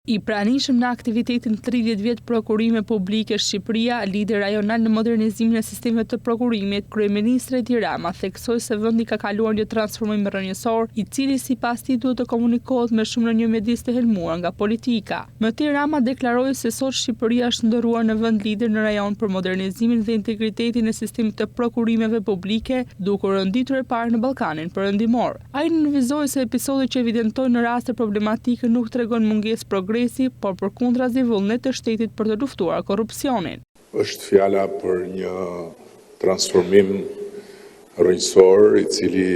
I pranishëm në aktivitetin 30 vjet prokurime publike Shqipëria, lider rajonal në modernizimin e sistemeve të prokurimit, kryeministri Edi Rama theksoi se vendi ka kaluar një transformim rrënjësor, i cili sipas tij duhet të komunikohet më shumë në një mjedis të helmuar nga politika. Më tej Rama deklaroi se sot Shqipëria është shndërruar në vend lider në rajon për modernizimin dhe integritetin e sistemit të prokurimeve publike, duke u renditur e parë në Ballkanin Perëndimor. Ai nënvizoi se episodet që evidentojnë raste problematike nuk tregojnë mungesë progresi, por përkundrazi vullnet të shtetit për të luftuar korrupsionin. Është fjala për një transformim rrënjësor i cili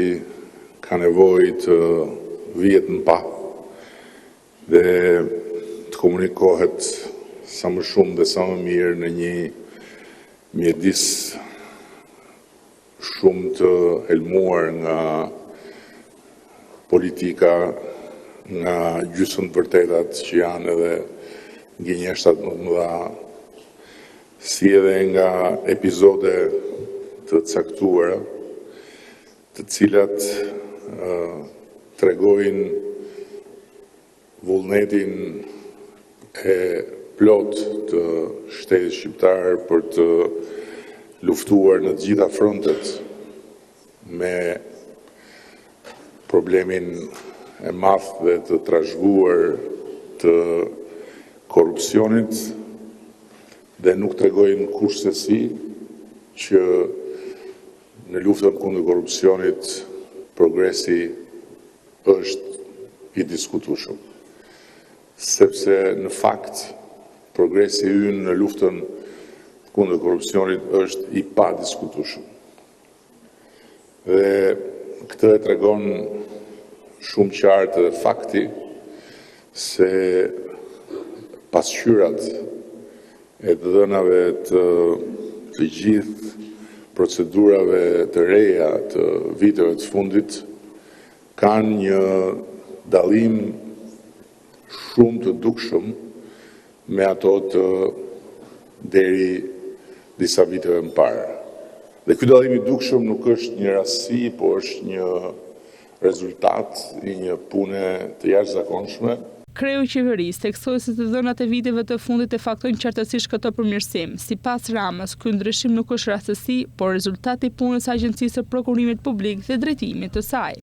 ka nevojë të vihet në pah dhe të komunikohet sa më shumë dhe sa më mirë në një mjedis shumë të helmuar nga politika, nga gjysmë të vërtetat që janë edhe gënjeshtrat më të mëdha, si edhe nga episode të caktuara, të cilat tregojnë vullnetin e plotë të shtetit shqiptar për të luftuar në të gjitha frontet me problemin e madh dhe të trashëguar të korrupsionit dhe nuk tregojnë kurrsesi që në luftën kundër korrupsionit progresi është i diskutueshëm. Sepse në fakt progresi ynë në luftën kundër korrupsionit është i padiskutueshëm. Dhe këtë e tregon shumë qartë edhe fakti se pasqyrat e të dhënave të të gjithë procedurave të reja të viteve të fundit kanë një dallim shumë të dukshëm me ato të deri disa viteve më parë. Dhe ky dallim i dukshëm nuk është një rastësi, po është një rezultat i një pune të jashtëzakonshme. Kreu i qeverisë theksoi se të dhënat e viteve të fundit e faktojnë qartësisht këtë përmirësim. Sipas Ramës, ky ndryshim nuk është rastësi, por rezultat i punës së Agjencisë së Prokurimit Publik dhe drejtimit të saj.